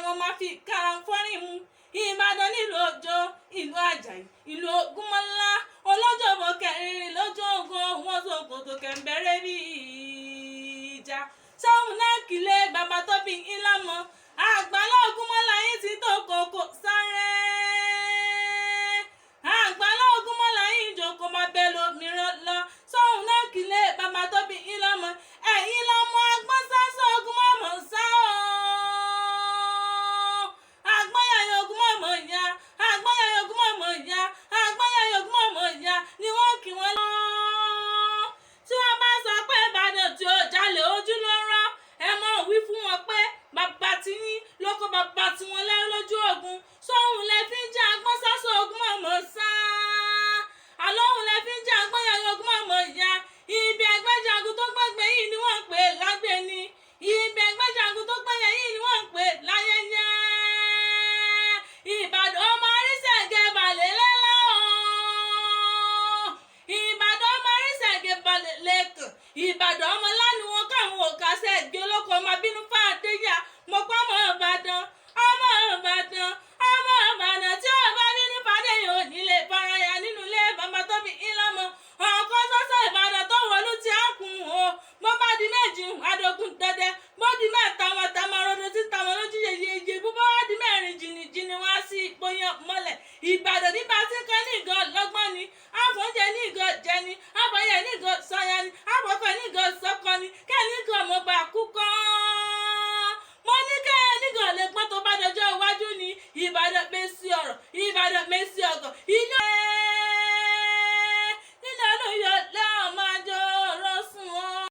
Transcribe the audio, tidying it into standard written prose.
Wọn máa fi kàràǹfọ́rìn mu. Ìbàdàn nílùú Òjó, ìlú Àjàyí, ìlú Ògúnmọ́lá, olójòbó kẹrìnrìn lójú ogun, wọn sòkòtò kẹ̀ǹbẹ̀rẹ̀ bí ìjà. Sóhun náà kìlẹ̀ bàbá tó bí ńlá mọ́. Àgbàlá Ògúnmọ́lá yìí ti tó kókó sáré. Àgbàlá Ògúnmọ́lá yìí jókòó máa bẹ lómìíràn lọ. Sóhun náà kìlẹ̀ bàbá tó bí ńlá mọ́. Ẹ̀yin lọ́mọ agbọ́n sásọ Ògúnmọ́mọ́ sá o. Àgbọ́yàyà Ògúnmọ́mọ́ ya, àgbọ́yàyà Ògúnmọ́mọ́ ya, àgbọ́yàyà Ògúnmọ́mọ́ ya ni wọ́n kí wọ́n lọ. Tí wọ́n bá sọ pé Ìbàdàn tí ó jalè ojú ló ń rán, ẹ mọ̀ wí fún wọn pé bàbá tí yín ló kó bàbá tí wọ́n lẹ́rú lójú ogun. Sóhun lẹ fi ń jẹ́ agbọ́n sásọ Ògúnmọ́mọ́ sá. Àlóhùn lẹ fi ń jẹ́ àgbọ́yàyà Ògúnmọ́mọ́ ya. Ibi ẹgbẹ́jagun tó gbẹ́gbẹ́ yìí ni wọ́n ń pè lágbè ni. Ibi ẹgbẹ́jagun tó gbẹ́yẹ yìí ni wọ́n ń pè láyẹyẹ. Ìbàdàn ọmọ arísẹ̀gẹ̀ balẹ̀ lẹ́la o. Ìbàdàn ọmọ arísẹ̀gẹ̀ balẹ̀ lẹ́kàn. Ìbàdàn ọmọ lánàá wọn káwọn òkà sẹ́ẹ̀gẹ̀ olóko ọmọ bínú fàdéyà. Mo pọ́ ọmọ Ìbàdàn, ọmọ Ìbàdàn, ọmọ Ìbàdàn tí ó bá bínú fàdéyà ò ní lè faraya nínú ilé bàbá tó bí ńlọmọ. Ọkọ sọ́sọ́ Ìbàdàn tó wọlú tí a kùn o. Bó bá di méjì adogun dọdẹ, bó di mẹ́ta wọn ta máa rodo tí ta wọn lójú yeyeye, bó bá wá di mẹ́rin jìnnìjìnnì wá sí ìpòyàn mọ́lẹ̀. Ìbàdàn nípa tí kan ní ìgàn lọ́gbọ́n ni, àfọ̀njẹ ní ìgàn jẹ ni, àfọ̀yẹ ní ìgàn sọya ni, àfọ̀kọ ní ìgàn sọkọ ni, kẹ́ni ìgàn mo bá kú kán. Mo ní kẹ́ni ìgàn lè pọ́n tó bá dọjọ́ iwájú ni. Ìbàdàn mẹ́sì ọ̀rọ̀, Ìbàdàn mẹ́sì ọ̀gọ̀, ilé.